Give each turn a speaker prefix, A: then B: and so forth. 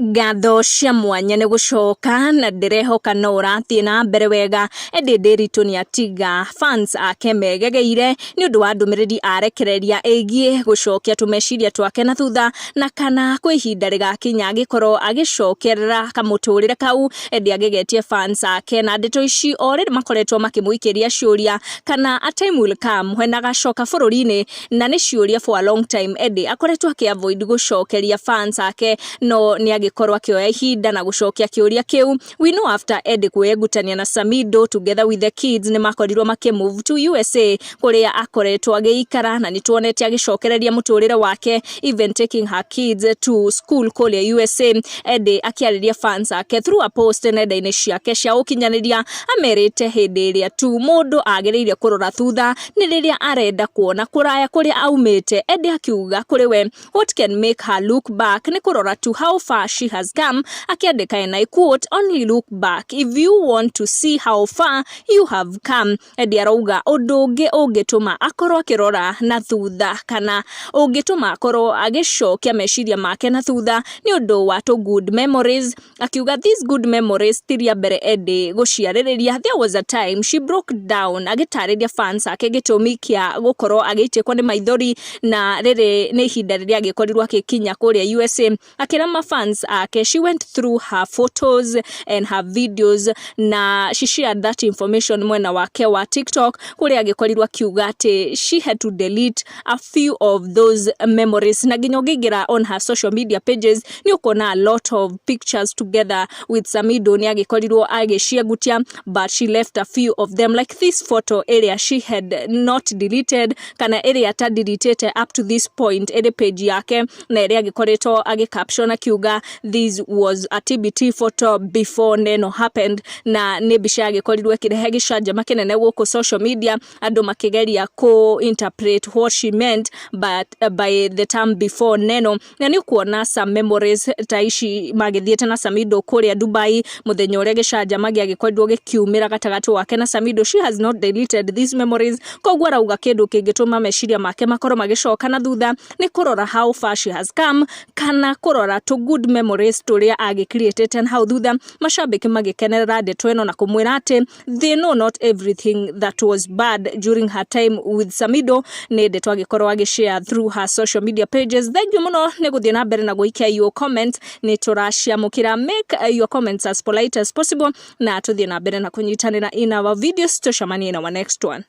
A: Ngatho cia mwanya nĩ gũcoka na ndĩrehoka no ũrathiĩ na mbere wega. Eddie Ndiritu nĩ atiga fans ake megegeire nĩ ũndũ wa ndũmĩrĩri arekereria ĩgiĩ gũcokia tũmeciria twake na thutha na kana kwĩ ihinda rĩgakinya agĩkorwo agĩcokerera kamũtũrĩre kau. Eddie agegetie fans ake na ndeto ici o rĩrĩ makoretwo makĩmũikĩria ciũria kana a time will come when agacoka bũrũri-inĩ, na nĩ ciũria for a long time Eddie akoretwo akĩ avoid gũcokeria fans ake, no nĩ agĩkorwo akĩoya ihinda na gũcokia kĩũria kĩu. We know after Eddie kwĩyengutania na Samido together with the kids, nĩ makorirwo makĩ move to USA kũrĩa akoretwo agĩikara, na nĩ tuonete agĩcokereria mũtũrĩre wake, even taking her kids to school kũrĩa USA. Eddie akĩarĩria fans ake through a post nenda-inĩ ciake cia ũkinyanĩria, amerite hĩndĩ ĩrĩa tu mũndũ agĩrĩire kũrora thutha nĩ rĩrĩa arenda kuona kũraya kũrĩa aumĩte. Eddie akiuga kũrĩ we, what can make her look back nĩ kũrora to how far she has come. Akĩandĩka, and I quote, "Only look back if you want to see how far you have come." Eddie arauga ũndũ ũngĩ ũngĩtũma akorwo akĩrora na thutha kana ũngĩtũma akorwo agĩcokia meciria make na thutha nĩ ũndũ wa tũ good memories. Akiuga these good memories ti rĩa mbere Eddie gũciarĩrĩria. There was a time she broke down agĩtarĩria fans ake gĩtũmi kĩa gũkorwo agĩitĩkwo nĩ maithori, na rĩrĩ nĩ ihinda rĩrĩa agĩkorirwo agĩkinya kũrĩa USA. Akĩra ma fans ake she went through her photos and her videos, na she shared that information mwena wake wa TikTok, kũrĩa agĩkorirwo akiuga atĩ she had to delete a few of those memories. Na nginya ũngĩingĩra on her social media pages, nĩ ũkuona a lot of pictures together with Samido nĩ agĩkorirwo agĩciengutia, but she left a few of them, like this photo ĩrĩa she had not deleted, kana ĩrĩa atadeletete up to this point ĩrĩ page yake, na ĩrĩa agĩkoretwo agĩ caption akiuga, "This was a TBT photo before Neno happened." Na nĩ mbica yagĩkorirwo ĩkĩrehe gĩcanjama kĩnene gũkũ social media, andũ makĩgeria kũ interpret what she meant but by the term "before Neno". Na nĩ ũkuona some memories ta ici magĩthiĩte na Samido kũrĩa Dubai, mũthenya ũrĩa gĩcanjama gĩagĩkorirwo gĩkiumĩra gatagatĩ wake na Samido. She has not deleted these memories, koguo arauga kĩndũ kĩngĩtũma meciria make makorwo magĩcoka na thutha nĩ kũrora how far she has come kana kũrora to good memories tũrĩa agĩcreatĩte hau thutha. Macambĩki magĩkenerera ndeto ĩno na kũmwĩra atĩ they know not everything that was bad during her time with Samido. Nĩ ndeto agĩkorwo agĩshare through her social media pages. Thank you mũno nĩ gũthiĩ na mbere na gũikia your comment, nĩ tũraciamũkĩra. Make your comments as polite as possible na tũthiĩ na mbere na kũnyitanĩra in our videos. Tũcemanie in our next one.